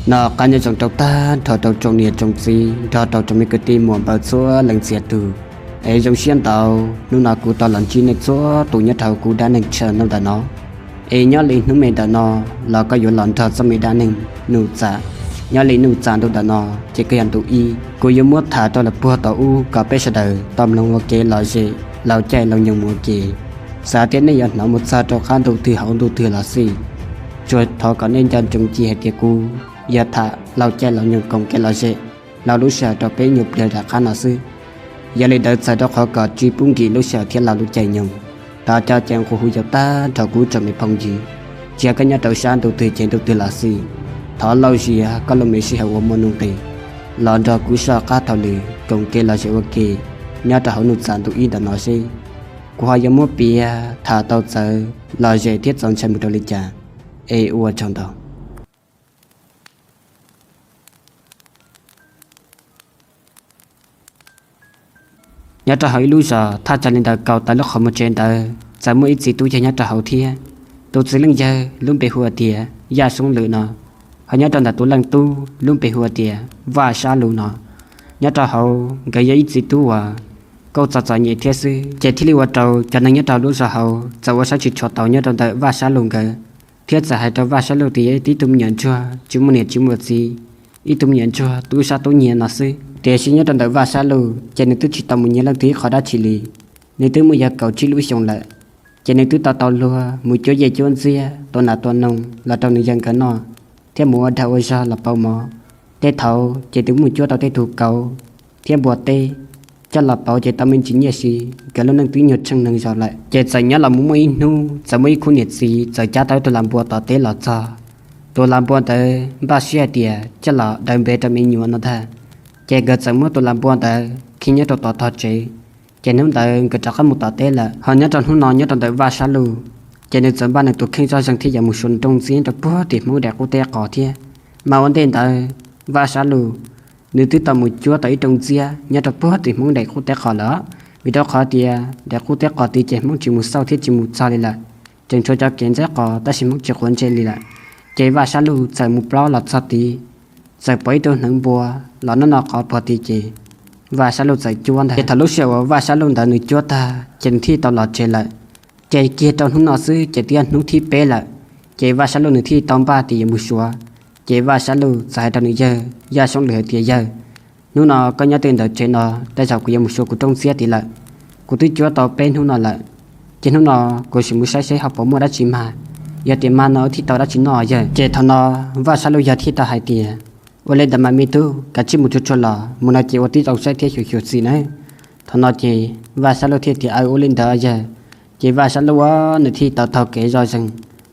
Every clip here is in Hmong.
Noj qab nyob zoo rau tag nrho rau tsoom niam tsoom txiv nrog rau tsoom me kwv tij muam npawg txhua leej txhia tus. Es zoo siab ntau, hnub no kuv tau los ntsib nej txhua tus nyob rau hauv kuv dab neeg channel ntawm no. Es nyob li hnub me ntawm no los koj yuav los nrog txoj me dab neeg Nuj Txam. Nyob li Nuj Txam ntu ntawm no ces kuj yog ntu ib, kuv yuav muab tham rau lawm puag thaum ub kom peb sawv daws tau mloog ua ke lom zem laus caij laus nyoog mus ua ke. Xav tias nej yuav hnov mus txog rau qab ntu twg hauv ntu twg los xij, tsuas thov kom nej nco ntsoov cia hais tias kuv yog tham laus caij laus nyoog koom kev lom zem laus lub sij hawm rau peb nyuag pliag rov qab no xwb. Yog li ntawd txawm rau qhov kom tsis pub nkim lub sij hawm thiab laus lub caij nyoog, thov cov cav nqua hu yau tag nrho kuv tsoom me phooj ywg, tsis hais koj nyob rau sab ntu twg ces ntu twg los xij, thov lauj zias koj lub me sij hawm uas muaj nuj nqis los nrog kuv soj qab thaum lwm koom kev lom zem ua ke nyob rau hauv Nuj Txam ntu ib ntawm no seb kuv ho yuav muab piav tham tau txawv lom zem thiab txaus ntshai mus rau li cas. Es ua tsaug ntau. Nyob rau hauv ib lub zos thaj tsam li ntawm kaum tawm lub qhov muag tsev ntawd txawm muaj ib txiv tub yawg nyob rau hauv thiab. Tus txiv leej yawg lub npe hu ua tias Yaj Soob Lwm no, ho nyob rau ntawm tus leej tub lub npe hu ua tias Vaj Sab Lug no. Nyob rau hauv nkawd yog ib txiv tub uas kuj txom txom nyem thiab xwb, ces thiaj li ua rau cov neeg nyob rau lub zos hauv txawm ua saib tsis tshua taus nyob rau ntawm Vaj Sab Lug nkawd, thiab txawm hais rau Vaj Sab Lug tias yog ib tug me nyuam ntsuag tsis muaj niam tsis muaj txiv, ib tug me nyuam ntsuag tub sab tub nyiag no xwb. Tiam sis nyob rau ntawm Vaj Sab Lug ces nws twb tsis tau mus nyiag leej twg ib qho dab tsi li, nws twb muaj yog kaum tsib lub xyoos lawm. Ces nws twb tau tau luag mus cuab yej cuab ntxiab tua nas tua noog los rau nws yawg nkawd noj, thiab mus ua dag ua zog los pauv mov. Tej thaum ces twb mus cuab tau tej tug kauv thiab npua teb coj los pauv ces tau me ntsis nyiaj siv, nkawd lub neej twb nyuag tsheej neeg zaus lawm. Ces txawm nyob los mus muaj ib hnub txawm muaj ib khub niam txiv txawm cab tau ib tug lag npua tom teb los txog. Tus lag npua ntawd npaj siab hais tias coj los daws npe rau me nyuam no ntag. Ces nkawd txawm muab tus lag npua ntawd khi nyob rau tom tog tsev, ces hnub ntawd nkawd rov qab mus tom teb lawm. Ho nyob rau hnub no nyob rau ntawm Vaj Sab Lug, ces nws txawm npaj nws tus kheej zoj zeeg thiab yuav mus xyuas nws rooj ntxiab rau puag tim Hmoob daim qub teb qos thiab. Mas ua ntej ntawd Vaj Sab Lug nws twb tau mus cuab tau ib rooj ntxiab nyob rau puag tim Hmoob daim qub teb qos lawm, vim rau qhov tias daim qub teb qos tid ces Hmoob tsis mus xauj thiab tsis mus txog li lawm, tseem tshuav cov kev ntxaib qos tab sis Hmoob tsis quav ntsej li lawm. Ces Vaj Sab Lug txawm mus plaub los txog tid, txawm pom ib tug hneev npua los noj noj qos puag tid ces Vaj Sab Lug txawm cuab ntag. Ces thaum lub sij hawm uas Vaj Sab Lug ntawd nws cuab tag ces nws thiaj tau los tsev lawm. Ces kiag rau hnub no xwb ces twb yog hnub thib peb lawm. Ces Vaj Sab Lug nws thiaj tau npaj tias yuav mus xyuas. Ces Vaj Sab Lug txawm hais rau nws yawg Yaj Soob Lwm hais tias, Yawg, hnub no koj nyob twj ywm ntawm tsev no, tej zaum kuv yuav mus xyuas kuv rooj ntxiab tid lawm. Kuv twb cuab tau peb hnub no lawm, ces hnub no kuv sim mus saib seb ho puas muaj dab tsi mag, yog tias mag no thiaj tau dab tsi noj yawg. Ces thaum no Vaj Sab Lug yawg thiaj tau hais tias, Ua li ntawd mas me tub, kav tsij mus tsuag tsuag los, mus no ces ua tib zoo saib thiab xyuam xyuam xim nawb. Thaum no ces Vaj Sab Lug thiaj tias, Aw, ua li ntawd yawg. Ces Vaj Sab Lug nws thiaj tau taug kev zoj zeeg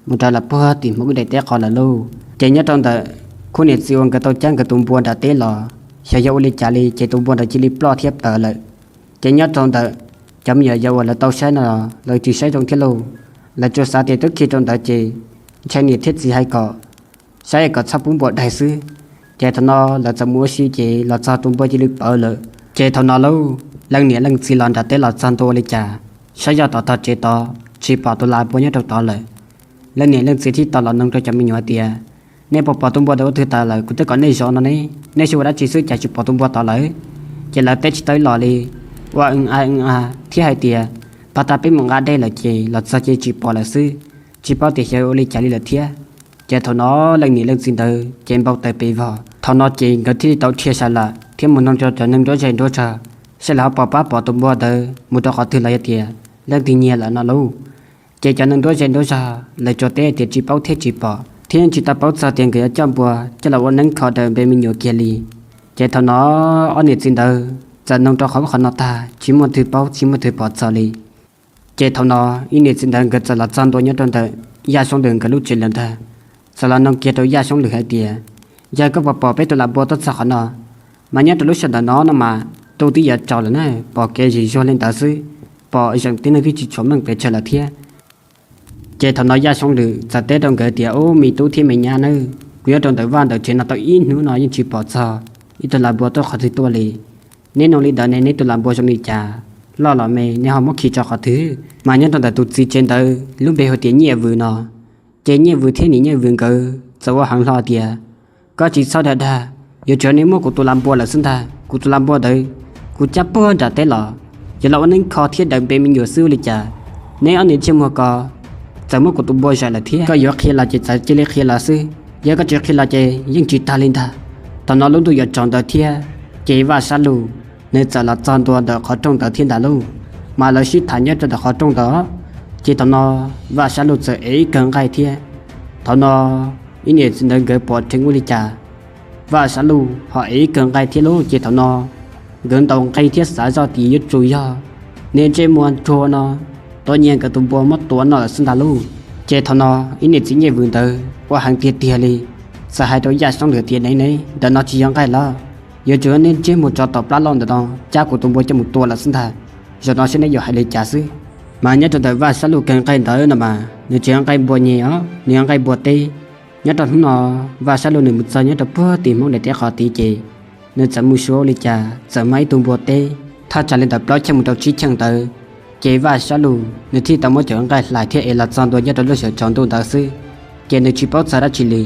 mus rau lawm puag tim Hmoob daim teb qos lawm lauj. Ces nyob rau ntawm khub niam txiv uas nkawd tau cab nkawd tus npua nram teb los, xyov yog ua li cas li ces tus npua ntawd cia li ploj thiab plawv lawm. Ces nyob rau ntawm cov me nyuam yaus uas lawv tau saib no, lawv tsis saib zoo thiab lauj. Lawv tsuas xav tias twb khi rau ntawd ces ntshai niam thiab txiv hais kom saib kom txhob pub npua daig xwb. Ces thaum no lawv txawm mus ua si ces los txog tus npua cia li plawv lawm. Ces thaum no lauj, leej niam leej txiv los nram teb los txog ntua ua li cas, saib zoj tom tog tsev tod tsis pom tus lag npua nyob rau tod lawm. Leej niam leej txiv thiaj tau los noog rau cov me nyuam tias, Nej puas pom tus npua ntawd ua twg tas lawm? Kuv twb kom nej zov no ne, nej saib ua dab tsi xwb cas tsis pom tus npua tod lawm? Ces lawv teb tsis tau ib los li, ua a a thiab hais tias, Pog tas peb mus nqa dej lawm ces los txog ces tsis pom lawm xwb, tsis paub tias xyov ua li cas li lawm thiab. Ces thaum no leej niam leej txiv ntawd ces npau taws pes vog. Thaum no ces nkawd thiaj li tau dhia sawv lawm thiab mus noog rau cov neeg nruab zej nruab zog, saib lawv ho puas pab pom tus npua ntawd mus rau qhov twg los yog tias leej twg nyiag lawm no lauj. Ces cov neeg nruab zej nruab zog lawv tsuas teb tias tsis paub thiab tsis pom, thiab tsis tau paub txog tias nkawd yuav coj npua coj los ua neeb kho daws npe me nyuam kiag li. Ces thaum no ob niam txiv ntawd txawm noog rau qhov qhov no tag tsis muaj twg paub tsis muaj twg pom txog li. Ces thaum no ib niam txiv ntawd nkawd txawm los txog ntua nyob rau ntawm Yaj Soob Lwm nkawd lub tsev lawm ntag. Txawm los noog kiag rau Yaj Soob Lwm hais tias, Yawg, koj puas pom peb tus lag npua tuaj txog qhov no? Mas nyob rau lub sij hawm ntawm no no mas ntuj twb yuav tsaus lawm na, pom kev zig zuag li ntawd xwb, pom zeem tib neeg twb tsis tshua meej pes tsawg lawm thiab. Ces thaum no Yaj Soob Lwm txawm teb rau nkawd tias, Ub, me tub thiab me nyab nawb, kuv nyob rau ntawm vaj ntawm tsev no tau ib hnub no yeej tsis pom txog ib tug lag npua tuaj qhov twg tuaj li. Neb nug li ntawd ne, neb tus lag npua zoo li cas, loj los me, neb ho muab khi tso qhov twg? Mas nyob rau ntawm tus txiv tsev ntawd lub npe hu tias Nyiaj Vws no. Ces Nyiaj Vws thiab niam Nyiaj Vws nkawd txawm ua heev hlo tias, Koj tsis txhob dag dag, yuav tsum neb muab kuv tus lam npua lawm xwb ntag. Kuv tus lam npua ntawd kuv cab puag nram teb los, yog los ua neeb kho thiab daws npe me nyuam xwb ua li cas neb ob niag ntsej muag ko txawm muab kuv tus npua zais lawm thiab? Koj yuav qhia los ces txawm cia li qhia los xwb, yog koj tsis qhia los ces yeej tsis tag li ntag. Thaum no lub ntuj yuav tsaus ntawd thiab, ces Vaj Sab Lug nws txawm los txog ntua ntawm qhov rooj ntawd thiab ntag lauj. Mas lawv sib tham nyob rau ntawm qhov rooj ntawd, ces thaum no Vaj Sab Lug txawm ev ib kawg nqaij thiab. Thaum no ib niam txiv ntawd nkawd pom dheev ua li cas Vaj Sab Lug ho ev ib kawg nqaij thiab lauj, ces thaum no nkawd ntaus nqi thiab xav zoj tias yuav tsum yog niag ntsej muag ntsuag no tuaj nyiag nkawd tus npua muab tua noj lawm xwb ntag lauj. Ces thaum no ib niam txiv Nyiaj Vwm ntawd ua heev tiag tiag li, txawm hais rau Yaj Soob Lwm tias, Neb, neb, ntawm no tsis yog nqaij los? Yuav tsum neb ntsej muag rov tom plab loj ntawm no cab kuv tus npua coj mus tua lawm xwb ntag. Zaum no saib neb yuav hais li cas xwb. Mas nyob rau ntawm Vaj Sab Lug kawg nqaij ntawd no mas nws tsis yog nqaij npua nyeg os, nws yog nqaij npua teb. Nyob rau hnub no Vaj Sab Lug nws mus txog nyob rau puag tim Hmoob daim teb qhov tid ces nws txawm mus suav ua li cas txawm muaj ib tug npua teb thaj tsam li ntawm plaub cheej mus rau tsib cheej ntawd. Ces Vaj Sab Lug nws thiaj tau muab cov nqaij hlais thiab ev los txog ntua nyob rau lub sij hawm tsaus ntuj ntawd xwb, ces nws tsis paub txog dab tsi li.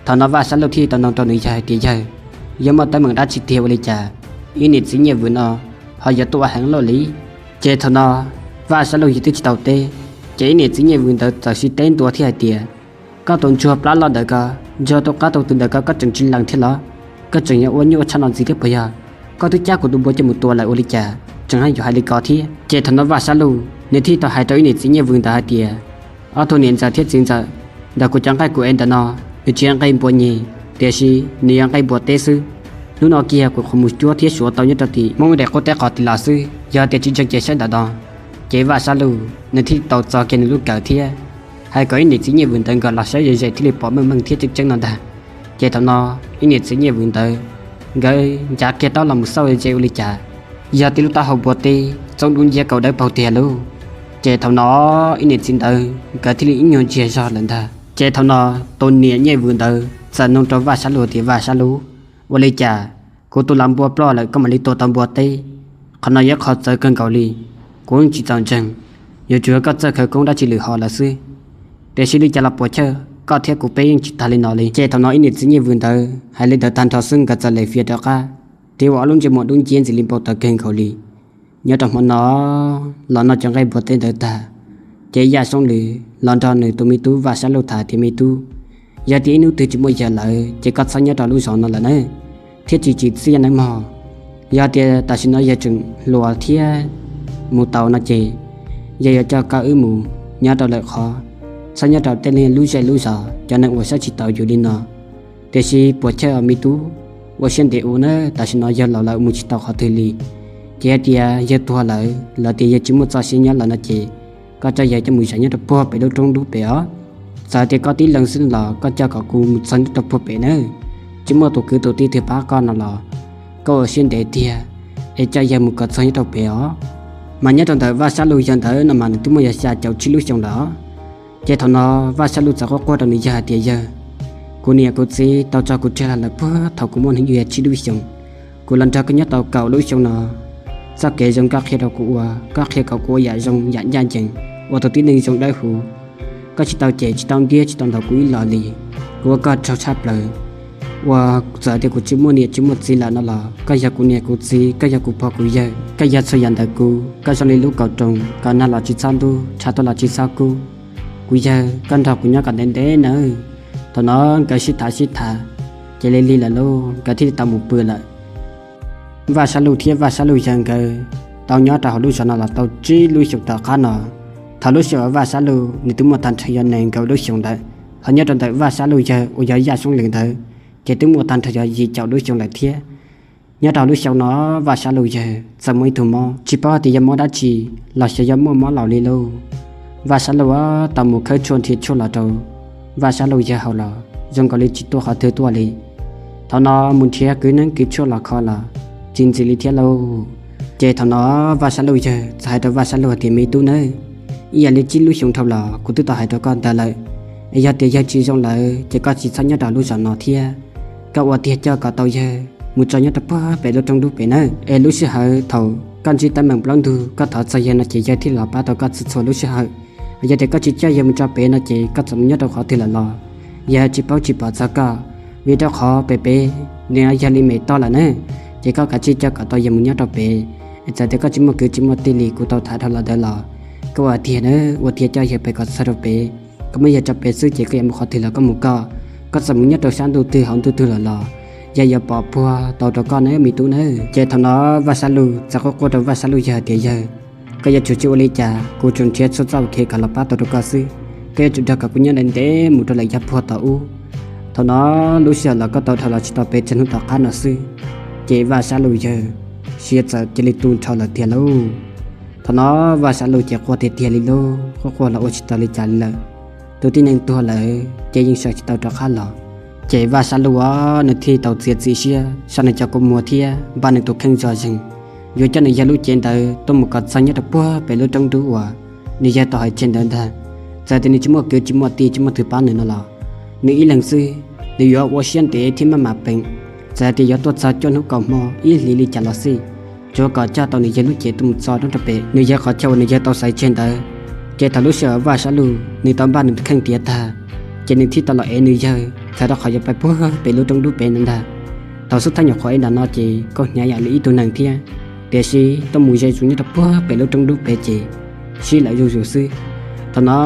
Thaum no Vaj Sab Lug thiaj tau nug rau nws yawg hais tias, Yawg, yog muaj teeb meem dab tsi tiag ua li cas ib niam txiv Nyiaj Vwm no ho yuav tuaj ua heev luaj li? Ces thaum no Vaj Sab Lug yawg twb tsis tau teb, ces ib niam txiv Nyiaj Vwm ntawd txawm sib teb ntua thiab hais tias, Koj tus ntsuag plab loj ntawd ko, ntsuag tus qab tus twg ntawd ko koj tseem tsis lees thiab los? Koj tseem yuav ua nyuaj ua tshaj no ntxiv thiab puas yog? Koj twb cab kuv tus npua coj mus tua lawm ua li cas tseem yuav hais li ko thiab? Ces thaum no Vaj Sab Lug nws thiaj tau hais rau ib niam txiv Nyiaj Vwm ntawd hais tias, Ob tug niam ntxawm thiab txiv ntxawm, ntawm kuv cov nqaij kuv ev ntawm no, nws tsis yog nqaij npua nyeg, tiam sis nws yog nqaij npua teb xwb. Hnub no kiag kuv qhuav mus cuab thiab suav tau nyob rau tim Hmoob daim qub teb qhov tid los xwb, yog tias tsis ntseeg ces saib ntawm no. Ces Vaj Sab Lug nws thiaj tau txo kiag nws lub kawm thiab hais kom ib niam txiv Nyiaj Vwm ntawd nkawd los saib ze ze thiaj li pom meej meej thiab tseeb tseeb no ntag. Ces thaum no ib niam txiv Nyiaj Vwm ntawd nkawd ncav kiag taub los mus xauj ze ua li cas, yog tias lub taub hau npua teb txob dub nciab kaus dawb paug tiag lauj. Ces thaum no ib niam txiv ntawd nkawd thiaj li ib nyuag ntsiag zog lawm ntag. Ces thaum no tus niam Nyiaj Vwm ntawd txawm nug rau Vaj Sab Lug tias, Vaj Sab Lug, ua li cas kuv tus lam npua ploj lawm koj mam li tua tau npua teb? Qhov no yog qhov txawv kawg nkaus li, kuv yeej tsis txaus ntseeg. Yuav tsum yog koj txawj khawv koob dab tsi lwm hom lawm xwb. Tiam sis li cas los puas chawj, koj thiab kuv peb yeej tsis tag li no li. Ces thaum no ib niam txiv Nyiaj Vwm ntawd hais li ntawd tag nrho xwb nkawd txawm lem fias rov qab, thiab ua ob lub ntsej muag dub nciab ntxim li npau taws kawg nkaus li. Nyob rau hmo no los noj cov nqaij npua teb ntawd tag, ces Yaj Soob Lwm los nrog nws tus me tub Vaj Sab Lug tham tias, Me tub, yog tias ib hnub twg tsis muaj yawg lawm ces koj txhob nyob rau lub zos no lawm na, thiab tsis tsim txiaj nawb mog. Yog tias tam sim no yawg tseem hluas thiab mus taus no ces yawg yuav coj koj wb mus nyob rau lwm qhov, txhob nyob rau tej lub zej lub zos cov neeg uas saib tsis taus yus li no. Tiam sis puas chawj os me tub, ua siab ntev ua na, tam sim no yawg laus lawm mus tsis tau qhov twg li. Ces hais tias yawg tuag lawm los tias yawg tsis muaj txoj sia nyob lawm no ces koj coj yawg coj mus zais nyob rau puag pem lub roob dub pem os. Txawm tias koj tib leeg xwb los koj coj kom kuv mus txog nyob rau puag pem na, tsis muaj tus kwv tus tij twg pab koj no los koj ua siab ntev tiag, es coj yawg mus kom txog nyob rau pem os. Mas nyob rau ntawm Vaj Sab Lug yawg ntawd no mas nws twb muaj yog xya caum tsib lub xyoo lawm os. Ces thaum no Vaj Sab Lug txawm quaj quaj rau nws yawg hais tias, Yawg, kuv niam kuv txiv tau tso kuv tseg los lawm puag thaum kuv muaj hnub nyoog yog tsib lub xyoos. Kuv los nrog koj nyob tau kaum lub xyoo no, txoj kev zoo koj qhia rau kuv ua, koj qhia kom kuv ua yam zoo yam ncaj ncees, ua tus tib neeg zoo dawb huv. Koj tsis tau cem tsis tau ntiab tsis tau ntaus kuv ib los li. Kuv ua koj tsaug tshaj plaws. Ua txawm tias kuv tsis muaj niam tsis muaj txiv lawm no los koj yog kuv niam kuv txiv, koj yog kuv pog kuv yawg, koj yog txhua yam ntawm kuv. Koj zoo li lub kaus roos, kaus nag los tsis txhob ntub, tshav tuaj los tsis txhob kub. Kuv yawg, koj nrog kuv nyob kom ntev ntev nawb. Thaum no nkawd sib tham sib tham, ces lig lig lawm lauj, nkawd thiaj li tau mus pw lawm. Vaj Sab Lug thiab Vaj Sab Lug yawg nkawd tau nyob rau hauv lub zos no los tau tsib lub xyoos tom qab no. Thaum lub sij hawm Vaj Sab Lug nws twb muaj tag nrho yog nees nkaum lub xyoos lawm, ho nyob rau ntawm Vaj Sab Lug yawg uas yog Yaj Soob Lwm ntawd ces twb muaj tag nrho yog yim caum lub xyoos lawm thiab. Nyob rau lub xyoo no Vaj Sab Lug yawg txawm muaj ib tug mob, tsis paub hais tias yog mob dab tsi los xyov yog muaj mob laus li lauj. Vaj Sab Lug tau mus khawb tshuaj nrhiav tshuaj los rau Vaj Sab Lug yawg haus los zoo nkaus li tsis tuaj qhov twg tuaj li. Thaum no mus nrhiav kwv neeb kwv tshuaj los kho los tsis ntxim li thiab lauj. Ces thaum no Vaj Sab Lug yawg txawm hais rau Vaj Sab Lug hais tias, Me tub nawb, ib yam li tsib lub xyoos dhau los kuv twb tau hais rau koj ntawd lawm, es yog tias yawg tsis zoo lawm ces koj tsis txhob nyob rau lub zos no thiab. Koj ua tiag coj kom tau yawg mus tso nyob rau puag pem lub roob dub pem nawb. Es lub sij hawm thaum koj ntsib teeb meem plaub ntug koj thov txog yawg no ces yawg thiaj los pab tau koj txhua txhua lub sij hawm. Yog tias koj tsis coj yawg mus tso pem no ces koj txawm mus nyob rau qhov twg lawm los yawg tsis paub tsis pom txog koj. Vim rau qhov pem pem nws yog li me toj lawm na, ces koj kav tsij coj kom tau yawg mus nyob rau pem. Txawm tias koj tsis muaj kwv tsis muaj tij li kuv tau tham dhau los ntawd los, koj ua tiag na, ua tiag coj yawg pem kom txog rau pem. Koj muab yawg tso pem xwb ces koj yuav mus qhov twg los koj mus koj. Koj txawm mus nyob rau sab ntuj twg hauv ntuj twg los los, yawg yuav pom puag tau rau koj na me tub na. Ces thaum no Vaj Sab Lug txawm quaj quaj rau Vaj Sab Lug yawg tias, Yawg, koj yuav tsum tsis ua li cas, kuv tsuas nrhiav txhua txoj kev kom los pab tau rau koj xwb. Koj yuav tsum nrog kom kuv nyob ntev ntev mus rau lawm yav puag tom ub. Thaum no lub sij hawm los kuj tau dhau los tsis tau pes tsawg hnub tom qab no xwb, ces Vaj Sab Lug yawg siab txawm cia li tu nrho lawm tiag lauj. Thaum no Vaj Sab Lug ces quaj tiag tiag li lauj, quaj quaj los ua tsis tau li cas li lawm. Tus tib neeg tuag lawm ces yeej sawv tsis tau rov qab los. Ces Vaj Sab Lug nws thiaj tau txiav txim siab xa nws cov kua muag thiab npaj nws tus kheej zoj zeeg, yuav coj nws yawg lub cev ntawd tuaj mus kom txog nyob rau puag pem lub roob dub uas nws yawg tau hais tseg ntawd ntag. Txawm tias nws tsis muaj kwv tsis muaj tij tsis muaj twg pab nws no los, nws ib leeg xwb, nws yuav ua siab ntev thiab maj mam peem. Txawm tias yuav tuaj txog cuaj hnub kaum hmo ib hlis li cas los xij, tsuav kom coj tau nws yawg lub cev tuaj mus txog rau pem nws yawg qhov chaw uas nws yawg tau xaiv tseg ntawd. Ces thaum lub sij hawm Vaj Sab Lug nws tau npaj nws tus kheej tiav tag, ces nws thiaj tau los ev nws yawg txog rau qhov yuav pais puag pem lub roob dub pem no ntag. Thaum xub thawj nyuam qhuav ev nram no ces kuj hnyav yam li ib tug neeg thiab, tiam sis tuaj mus ze zus nyob rau puag pem lub roob dub pem ces sib lawm zuj zus xwb. Thaum no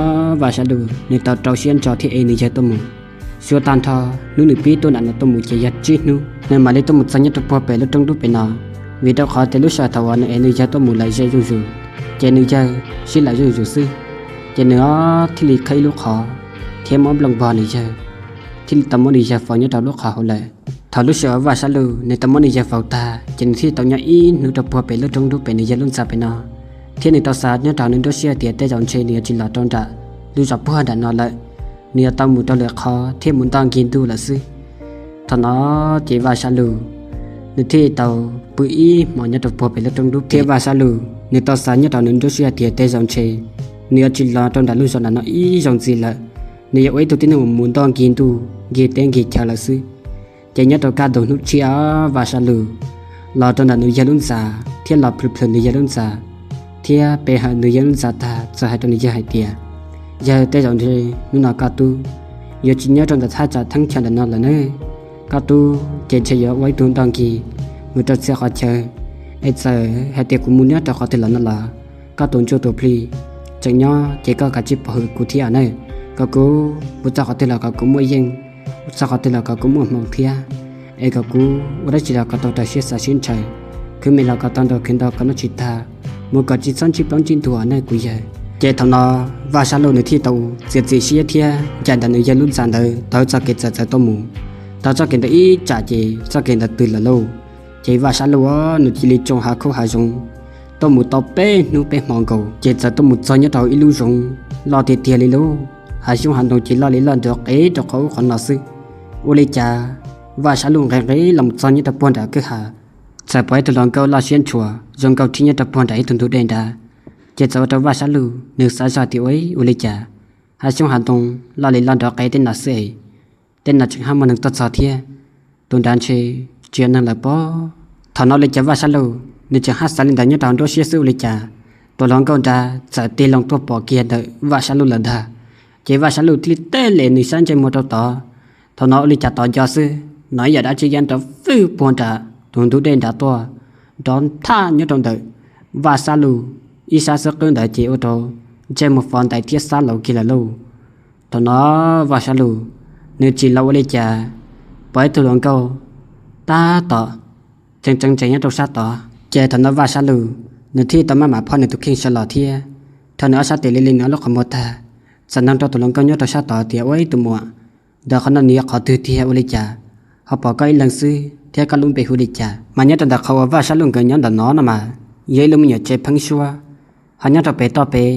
Vaj Sab Lug nws tau rau siab ntso thiab ev nws yawg tuaj mus. Suav tag nrho hnub nws pib tuaj nram no tuaj mus ces yog tsib hnub nws mam li tuaj mus txog nyob rau puag pem lub roob dub pem no. Vim rau qhov tias lub sij hawm thaum uas nws ev nws yawg tuaj mus lawm ze zuj zus, ces nws yawg sib lawm zuj zus xwb. Ces nws thiaj li khawb ib lub qhov thiab muab nplooj npog nws yawg, thiaj li tau muab nws yawg faus nyob rau lub qhov hauv lawm. Thaum lub sij hawm Vaj Sab Lug nws tau muab nws yawg faus tag ces nws thiaj tau nyob ib hnub rau puag pem lub roob dub pem nws yawg lub ntxa pem no, thiab nws tau xav nyob rau nws nruab siab tias tej zaum ntshe nws yuav tsis los rau nram lub zos puag nram no lawm, nws yuav tau mus rau lwm qhov thiab mus ntoj nkig ntuj lawm xwb. Thaum no ces Vaj Sab Lug nws thiaj tau pw ib hmos nyob rau puag pem lub roob dub thiab Vaj Sab Lug nws tau xav nyob rau nws nruab siab tias tej zaum ntshe nws yuav tsis los rau nram lub zos nram no ib zaug ntxiv lawm, nws yuav ua ib tug tib neeg uas mus ntoj nkig ntuj nkig teb nkig chaw lawm xwb. Ces nyob rau kaj ntug hnub tshiab Vaj Sab Lug los rau nram nws yawg lub ntxa thiab los plhws plhws nws yawg lub ntxa, thiab pe hawm nws yawg lub ntxa tag txawm hais rau nws yawg hais tias, Yawg, tej zaum ntshe hnub no koj tub yuav tsis nyob rau ntawm thaj tsam theeb chaw ntawm no lawm na. Koj tub ces ntshe yuav ua ib tug ntoj nkig mus rau txhia qhov chaw, es txawm hais tias kuv mus nyob rau qhov twg los no los koj tus ntsuj tus plig tseem nyob ces koj kav tsij pov hwm kuv thiab na, kom kuv mus txog qhov twg los kom kuv muaj yeej, mus txog qhov twg los kom kuv muaj hmoo thiab, es kom kuv ua dab tsi los kom tau raws siab xav siab ntshaw, khwv me los kom tau ntau khwv ntau kom noj tsis tag, mus kom tsis txhob ntsib plaub ntsib ntug na kuv yawg. Ces thaum no Vaj Sab Lug nws thiaj tau txiav txim siab thiab ncaim ntawm nws yawg lub ntxa ntawd taug txoj kev txawv txawv tuaj mus. Taug txoj kev ntawd ib tsam ces txoj kev ntawd twg lawm lauj. Ces Vaj Sab Lug nws cia li tsoo hav khaub hav zoov tuaj mus tau peb hnub peb hmo nkaus ces txawm tuaj mus txog nyob rau ib lub zoov loj tiag tiag li lauj. Hav xyoob hav ntoo ces loj li loj nrov qev rau qhov ub qhov no xwb. Ua li cas Vaj Sab Lug nqes nqes los mus txog nyob rau puag nram kwj ha, txawm pom ib tug hluas nkauj loj siab ntshua zoo nkauj rhib nyob rau puag nram ib tug ntug dej nrad. Ces txawm ua rau Vaj Sab Lug nws xav zoj tias, Ua, ua li cas hav xyoob hav ntoo loj li loj nrov qev tej no xwb es tej no tseem haj muaj neeg tuaj txog thiab? Tus nrad ntshe tsis yog neeg lawm pob. Thaum no ua li cas Vaj Sab Lug nws tseem haj xav li ntawd nyob rau nruab siab xwb ua li cas tus hluas nkauj nrad txawm tig loo tuaj pom kiag ntawm Vaj Sab Lug lawm ntag. Ces Vaj Sab Lug thiaj li teb li nws sab ntsej muag rau tod. Thaum no ua li cas tod nco xwb, hnov ib yam dab tsi ya nrov vwj puag nram tus ntug dej nrad tuaj, nrov nthaj nyob rau ntawm Vaj Sab Lug ib sab xub qwb ntawd ces ua rau ntsej muag fov ntais thiab sab laus kiag lawm lauj. Thaum no Vaj Sab Lug nws tsim los ua li cas pom ib tug hluas nkauj tab tom tseem tseem tseem nyob rau sab tod. Ces thaum no Vaj Sab Lug nws thiaj tau maj mam phob nws tus kheej sawv los thiab rho nws ob sab tes li li nws ob lub qhov muag tag, txawm nug rau tus hluas nkauj nyob rau sab tod tias, Ua, ib tus muam, ntawm qhov no nws yog qhov twg tiag ua li cas ho pom koj ib leeg xwb thiab koj lub npe hu li cas? Mas nyob rau ntawm qhov uas Vaj Sab Lug nkawd nyob ntawm no no mas yog ib lub me nyuam tsev pheeb suab, ho nyob rau pem toj pem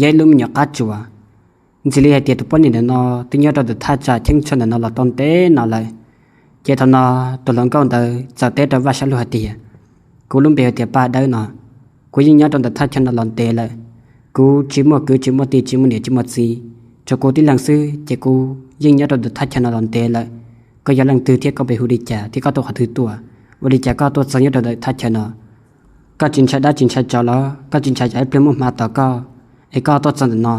yog ib lub me nyuam qab tsuas. Ntxim li hais tias tus poj niam ntawm no twb nyob rau ntawm thaj tsam cheeb tsam ntawm no los tau ntev no lawm. Ces thaum no tus hluas nkauj ntawd txawm teb rau Vaj Sab Lug hais tias, Kuv lub npe hu tias Paj Dawb no. Kuv yeej nyob rau ntawm thaj chaw no los ntev lawm. Kuv tsis muaj kwv tsis muaj tij tsis muaj niam tsis muaj txiv, tsuas kuv tib leeg xwb ces kuv yeej nyob rau ntawm thaj chaw no los ntev lawm. Koj yog leej twg thiab koj npe hu li cas thiab koj tuaj qhov twg tuaj? Ua li cas koj tuaj txog nyob rau ntawm thaj chaw no? Koj tsis ntshai dab tsis ntshai tsov los koj tsis ntshai tsam ib pliag muaj hma tom koj es koj tuaj txog ntawm no?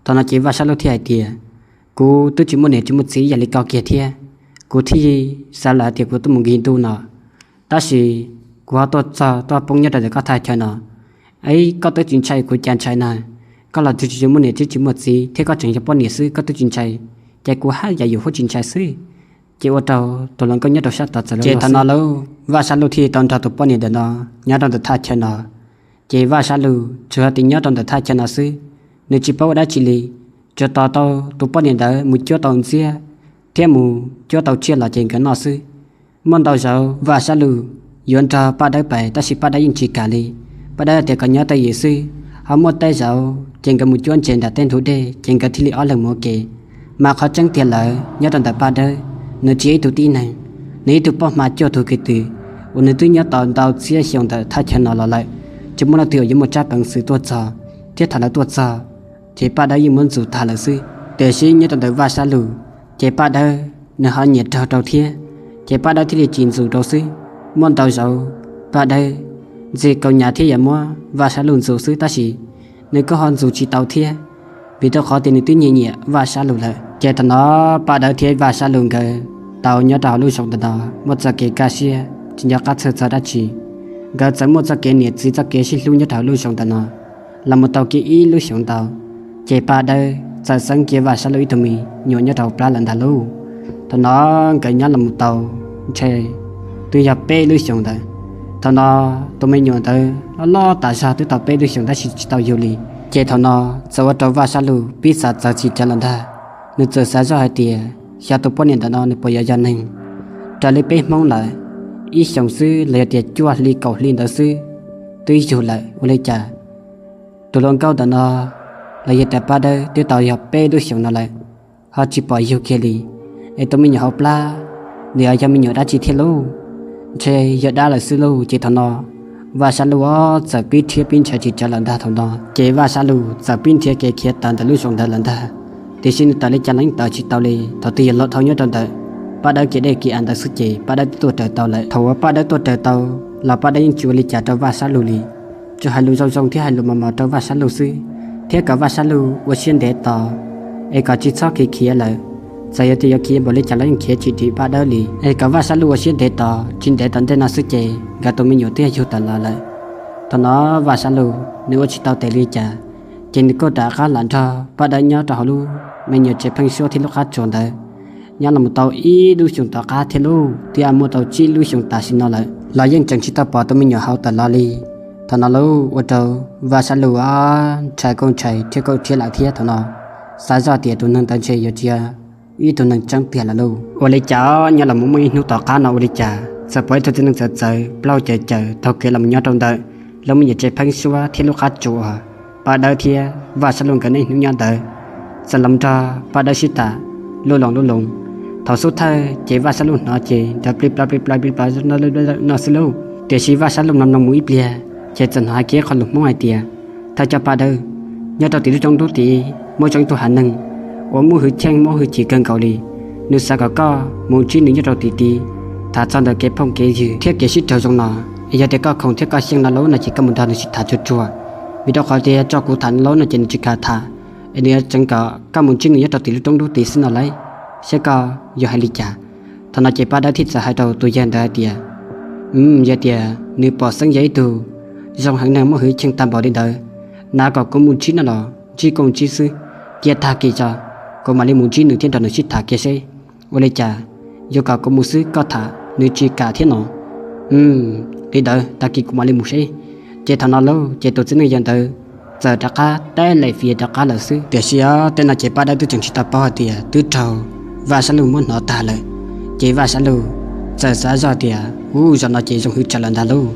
Thaum no ces Vaj Sab Lug thiaj hais tias, Kuv twb tsis muaj niam tsis muaj txiv ib yam li koj kiag thiab. kuv thiaj xav lawm hais tias kuv tuaj mus nkim ntuj no, tab sis kuv ho tuaj txog tuaj poob nyob rau ntawm koj thaj chaw no. Ib, koj twb tsis ntshai kuv cas ntshai na, koj los tsis tsis muaj niam tsis tsis muaj txiv thiab koj tseem yog poj niam xwb koj twb tsis ntshai, ces kuv haj yam yuav huab tsis ntshai xwb. Ces ua rau tus hluas nkauj nyob rau sab tod txawm los. Ces thaum no lauj Vaj Sab Luj thiaj tau nrog tus poj niam ntawm no nyob rau ntawm thaj chaw no. Ces Vaj Sab Luj tsuas hais tias nyob rau ntawm thaj chaw no xwb, nws tsis paub ua dab tsi li, tsuas tos tau tus poj niam ntawd mus cuab tau ntxiab thiab mus cuab tau tsiaj los ces nkawd noj xwb. Muaj ntau zaus Vaj Sab Luj yuav nrog Paj Dawb pais tab sis Paj Dawb yeej tsis kam li. Paj Dawb tias kom nyob twj ywm xwb, ho muaj tej zaus ces nkawd mus cuab ntses nram tej ntug dej ces nkawd thiaj li ob leeg mus ua ke. Mas qhov tseeb tiag lawm nyob rau ntawm Paj Dawb, nws tsis yog ib tug tib neeg, nws ib tug poj hma cuaj tug kwv tij uas nws twb nyob tau ntau txhiab xyoo ntawm thaj chaw no los lawm, tsis muaj leej twg uas yuav muaj tsab peev xwm tuaj txog, thiab thaum lawv tuaj txog ces Paj Dawb yeej muab ntxuav tag lawm xwb. Tiam sis nyob rau ntawm Vaj Sab Luj ces Paj Dawb nws ho nyiam raug rau thiab, ces Paj Dawb thiaj li tsis ntxuav rau xwb. Muaj ntau zaus Paj Dawb ntxig kaus hniav thiab yuav muab Vaj Sab Luj ntxuav xwb tab sis nws kuj ho ntxuav tsis tau thiab, vim rau qhov tias nws twb nyiam nyiam Vaj Sab Luj lawm. Ces thaum no Paj Dawb thiab Vaj Sab Luj nkawd tau nyob rau hauv lub xyoo ntawm no muaj txoj kev kaj siab tsis nco qab txhawj txog dab tsi. Nkawd txawm muaj txoj kev niam txiv txoj kev sib hlub nyob rau hauv lub xyoo ntawm no los mus tau kiag ib lub xyoo ntau, ces Paj Dawb txawm xeeb kiag Vaj Sab Luj ib tug me nyuam nyob rau hauv plab lawm ntag lauj. Thaum no nkawd nyob los mus tau ntshe twb yog peb lub xyoos ntawd. Thaum no tus me nyuam ntawd loj loj tas zog twb tau peb lub xyoos tab sis tsis tau yug li. Ces thaum no txawm ua rau Vaj Sab Luj pib xav txawv tsis tsav lawm ntag. Nws txawm xav zoj hais tias xyov tus poj niam ntawm no nws puas yuav yog neeg. Raws li peb Hmoob lawm, ib xyoos xwb los yog tias cuaj hli kaum hli ntawd xwb twb yug lawm ua li cas tus hluas nkauj ntawm no los yog tias Paj Dawb twb tau yog peb lub xyoos no lawm ho tsis pom yug kiag li, es tus me nyuam hauv plab nws yog me nyuam dab tsi thiab lauj? Ntshe yog dab lawm xwb lauj. Ces thaum no Vaj Sab Luj txawm pib rhiab pib ntshaw tsis tsav lawm ntag. Thaum no ces Vaj Sab Luj txawm pib nrhiav kev khiav tawm ntawm lub xyoo ntawd lawm ntag. Tiam sis nws tawm li cas los yeej tawm tsis tau li. Thaum twg yog los dhau nyob rau ntawm Paj Dawb kev dej kev av ntawd xwb ces Paj Dawb twb tuaj raws tau lawm. Thaum uas Paj Dawb tuaj raws tau los Paj Dawb yeej tsis ua li cas rau Vaj Sab Luj li, tsuas hais lus zoo zoo thiab hais lus mos mos rau Vaj Sab Luj xwb, thiab kom Vaj Sab Luj ua siab ntev tos es kom tsis txhob khiav khiav lawm. Txawm yog tias yuav khiav npaum li cas los yeej khiav tsis dim Paj Dawb li, es kom Vaj Sab Luj ua siab ntev tos. Tsis ntev tom ntej no xwb ces nkawd tus me nyuam twb yug tawm los lawm. Thaum no Vaj Sab Luj nws ua tsis tau tes li cas, ces nws kuj rov qab lam nrog Paj Dawb nyob rau hauv lub me nyuam tsev pheeb suab thiab lub qab tsuas ntawd nyob los mus tau ib lub xyoos tom qab thiab lauj, twb muaj tau tsib lub xyoos tam sim no lawm los yeej tseem tsis tau pom tus me nyuam hauv tawm los li. Thaum no lauj ua rau Vaj Sab Luj ntshai kuj ntshai rhiab kuj rhiab lawm thiab. Thaum no xav zoj tias tus neeg ntawd ntshe yuav tsis yog ib tug neeg tseeb tiag lawm lauj. Ua li cas nyob los mus muaj ib hnub tom qab no ua li cas txawm pom ib tug txiv neej txawv txawv plaub caws caws taug kev los mus nyob rau ntawm lub me nyuam tsev pheeb suab thiab lub qab tsuas uas Paj Dawb thiab Vaj Sab Luj nkawd niaj hnub nyob ntawd, txawm los nrog Paj Dawb sib tham lub loos lub loos. Thaum xub thawj ces Vaj Sab Luj hnov ces nrov plib plab plib plab plib plab no xwb lauj. Tiam sis Vaj Sab Luj mloog mloog mus ib pliag ces txawm hnov hais kiag qhov lus Hmoob hais tias, thawj coj Paj Dawb, nyob rau tim lub roob ntub tid muaj zoo ib tug hav neeg uas muaj hwj chim muaj hwj chim kawg nkaus li. Nws xav kom koj mus ntsib nws nyob rau tim tid, tham txog ntawm kev phooj kev ywg thiab kev sib raug zoo no. Es yog tias koj khoom thiab koj xyeej no lauj no ces koj mus nrog nws sib tham tsuag tsuag, vim rau qhov tias tso kuv tham no lauj no ces nws tsis kam tham. Es nws yuav tseev kom koj mus ntsib nws nyob rau tim lub roob ntub tid xwb no lauj, saib koj yuav hais li cas. Thaum no ces Paj Dawb thiaj txawm hais rau tus yawg ntawd hais tias, yog tias nws pom xeeb yog ib tug zoo heev neeg muaj hwj chim tag npaum li ntawd, na kom kuv mus ntsib no los ntsib kuj ntsib xwb, cia tag kis tso, kuv mam li mus ntsib nws thiab nrog nws sib tham kiag seb ua li cas. Yuav kom kuv mus xwb koj tham nws tsis kam thiab no. Li ntawd tag kis kuv mam li mus seb. Ces thaum no lauj ces tus txiv neej yawg ntawd txawm rov qab teb lem fias rov qab lawm xwb. Tiam sis tej no ces Paj Dawb twb tseem tsis tau paub hais tias twb raug Vaj Sab Luj muab hnov tag lawm. Ces Vaj Sab Luj txawm xav zoj tias, ub, zaum no ces zoo hwv tsawv lawm ntag lauj,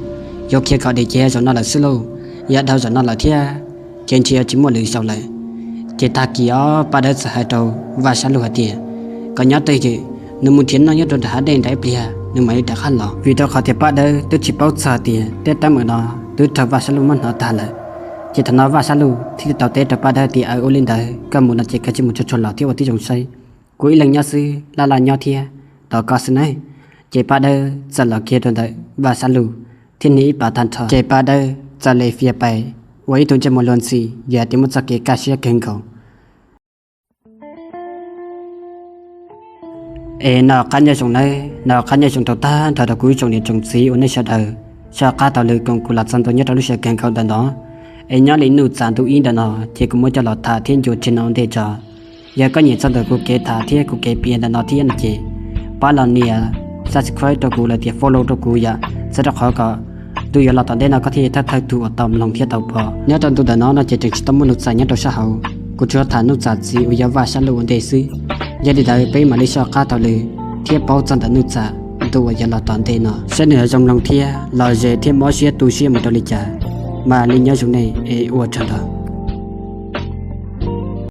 yuav khiav kom dim ces zaum no lawm xwb lauj, yog dhau zaum no lawm thiab ces ntshe yuav tsis muaj lwm zaus lawm. Ces tag kis os Paj Dawb txawm hais rau Vaj Sab Luj hais tias, kom nyob twj ywm, nws mus nrhiav noj nyob rau nram hav dej nram ib pliag nws mam li rov qab los, vim rau qhov tias Paj Dawb twb tsis paub txog tias tej teeb meem no twb raug Vaj Sab Luj muab hnov tag lawm. Ces thaum no Vaj Sab Luj thiaj li tau teb rau Paj Dawb tias, aws, ua li ntawd koj mus no ces koj cia li mus tsuag tsuag los thiab ua tib zoo saib, kuv ib leeg nyob xwb laj laj nyob thiab tos koj xwb nawb. Ces Paj Dawb txawm los kiag rau ntawm Vaj Sab Luj thiab hnia ib pas tag nrho, ces Paj Dawb txawm lem fias pais ua ib tug ntsej muag luag ntxhi, yog hais tias muaj txoj kev kaj siab kawg nkaus. Es noj qab nyob zoo nawb, noj qab nyob zoo rau tag nrho rau kuv tsoom niam tsoom txiv uas nej sawv daws soj qab taug lw koom kuv los txog ntua nyob rau lub sij hawm kawg nkaus ntawm no. Es nyob li Nuj Txam ntu ib ntawm no, ces kuv muab coj los tham thiab ncua tsev no ua ntej tso. Yog koj nyiam txog ntawm kuv kev tham thiab kuv kev piav ntawm no thiab no ces pab los nias subscribe rau kuv los tias follow rau kuv yom, txhawb rau qhov kom ntu yuav los tom ntej no koj thiaj thawj thawj tug uas tau mloog thiab tau pom. Nyob rau ntu ntawm no no ces tseem tsis tau muaj Nuj Txam nyob rau sab hauv, kuv tsuas tham Nuj Txam txiv uas yog Vaj Sab Luj ua ntej xwb. Yog li ntawd peb mam li soj qab taug lw thiab paub txog ntawm Nuj Txam ntu uas yuav los tom ntej no saib nws yuav zoo mloog thiab lom zem thiab mob siab tu siab mus rau li cas. Mam li nyob zoo nej es ua tsaug ntau.